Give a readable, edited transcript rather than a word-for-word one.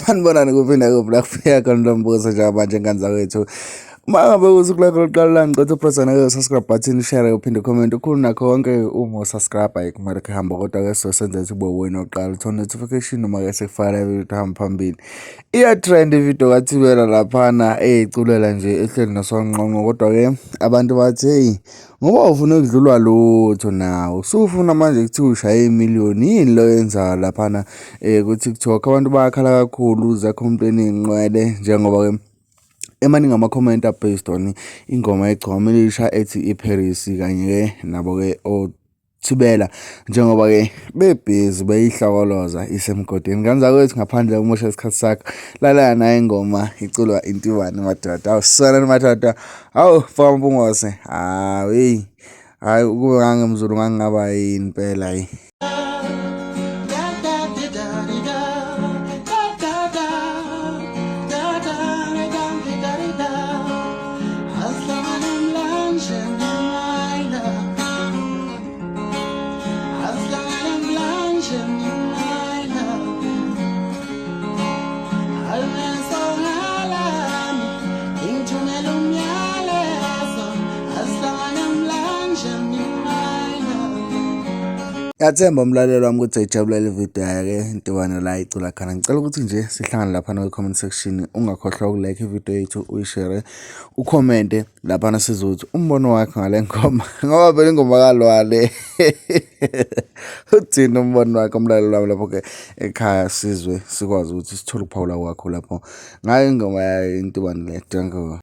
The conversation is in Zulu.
Sanibonani kuphi nakuphi la kufika khona lo mbuzo njengamanje ngane zakwethu. Uma ngabe usuku lakho lokuqala la ngicela upressa nayo subscribe button, share uphinde comment ukhulu nakho konke uma usubscribe ayikho imali kuhamba kodwa ke sosenza ukuthi ube wena oqala uthola notification uma ke sekufaka video hamba phambili. Iya-trend ividiyo kaThibela laphana eyiculela nje ehleli noSonqonqo kodwa-ke abantu bathi heyi ngoba ufuna ukudlulwa lutho nawe usufuna manje kuthiwa ushaye imiliyoni yini lo yenzayo laphana um ku-TikTok abantu bayakhala kakhulu zakho-complain iy'nqwele njengoba-ke emaningi ama-comment a-based on ingoma yegcokama elisha ethi iParis kanye-ke nabo-ke Thibela njengoba-ke bebhizi beyihlokoloza isemgodini. Ngane zakwethu ngaphandle kokumosha isikhathi sakho, lalela nayo ingoma iculwa intibane madoda. Awu sanani madoda, hawu mfaka Mpungose, hawu eyi, hhayi ukube ngangimZulu ngangingaba yini impela hhayi. Ngiyathemba umlaleli wami ukuthi uyayijabulela ividiyo yake Ntibane la icula khona. Ngicela ukuthi nje sihlangane laphana kwi-comment section. Ungakhohlwa ukulike ividiyo yethu, uyishere, ukhomente laphana sizothi umbono wakho ngale ngoma ngoba phela ingoma kalwale uthini umbono wakho umlaleli wami lapho-ke ekhaya sizwe sikwazi ukuthi sithole ukuphawula kwakho lapho ngayo ingoma yayo intubane le. Danko.